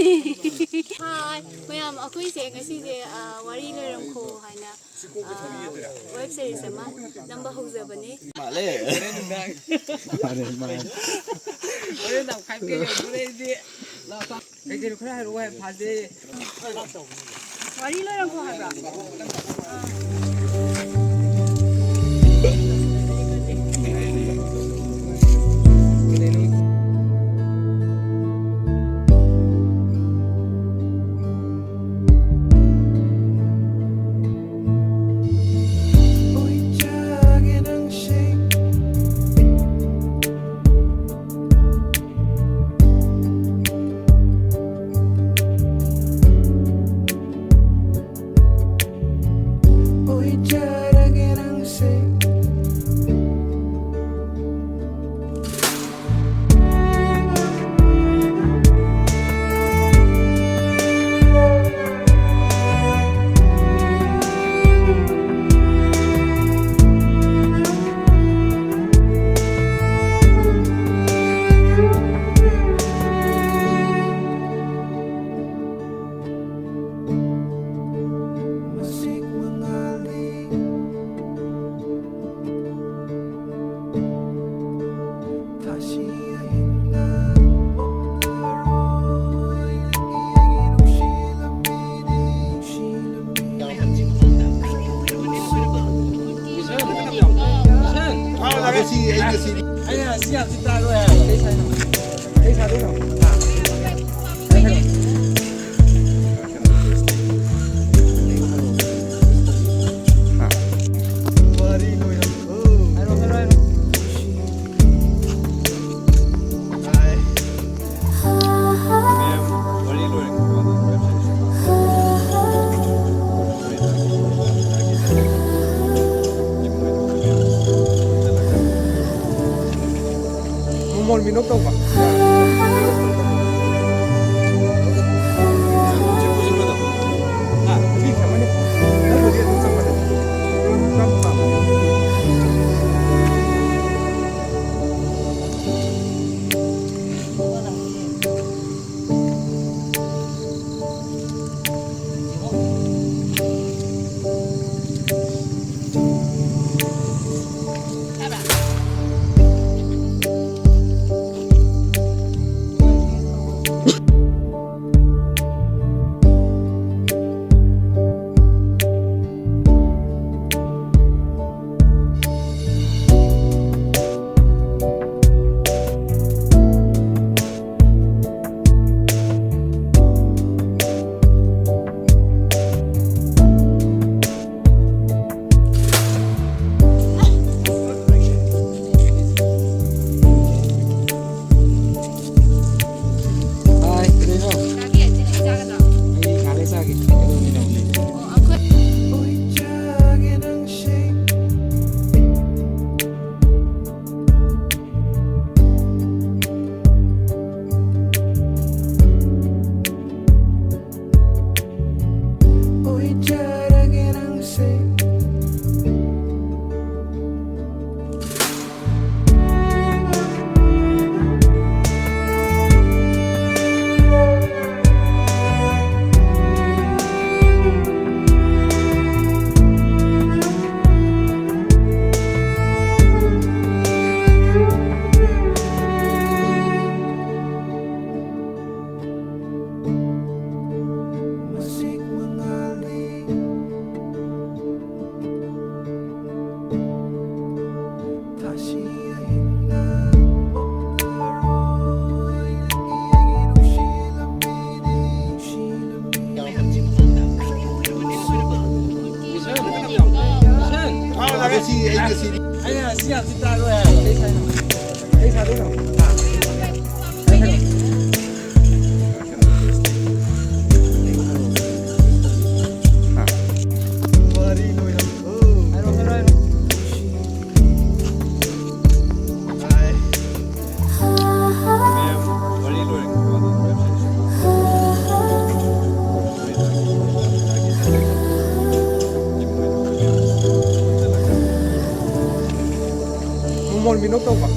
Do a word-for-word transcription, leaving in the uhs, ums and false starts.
ꯍꯥꯏ ꯃꯌꯥꯝ, ꯑꯩꯈꯣꯏꯁꯦ ꯉꯁꯤꯁꯦ, ꯑ, ꯋꯥꯔꯤ ꯂꯣꯏꯔꯝꯈꯣ ꯍꯥꯏꯅ, ꯑ, ꯋꯦꯕ ꯁꯤꯔꯤꯁ ꯑꯃ ꯅꯝꯕ ꯍꯧꯖꯕꯅꯤ꯫ ꯃꯥꯜꯂꯦ꯫ ꯃꯥꯅꯦ, ꯃꯥꯅꯦ꯫ ꯍꯣꯔꯦꯟ ꯅꯝꯈꯥꯏꯕꯤꯒꯦ ꯌꯧꯗꯣꯔꯦ ꯑꯩꯗꯤ꯫ ꯀꯩ ꯀꯩꯅꯣ ꯈꯔ ꯍꯥꯏꯔꯛꯑꯣ ꯍꯥꯏ ꯐꯥꯖꯩ꯫ ꯋꯥꯔꯤ ꯂꯣꯏꯔꯝꯈꯣ ꯍꯥꯏꯕ꯭ꯔꯣ? ꯃꯣꯃꯣꯟ ꯃꯤꯅꯣꯛ ꯇꯧꯕ꯫ ꯅꯨꯄꯤ ꯈꯪꯕꯅꯤ꯫ ꯅꯪꯕꯨꯗꯤ ꯑꯗꯨꯝ ꯆꯞ ꯃꯥꯟꯅꯩ꯫ ꯑꯩꯅ ꯁꯤ ꯌꯥꯝ ꯊꯤ ꯇꯥꯔꯣꯏ ꯍꯥꯏꯕ꯫ ꯀꯩ ꯁꯥꯗꯣꯏꯅꯣ? ꯋꯥꯔꯤ ꯂꯣꯏꯔꯝ-, ꯑꯣ꯫ ꯍꯥꯏꯔꯣ, ꯍꯥꯏꯔꯣ, ꯍꯥꯏꯔꯣ꯫ ꯃꯣꯃꯣꯟ ꯃꯤꯅꯣꯛ ꯇꯧꯕ꯫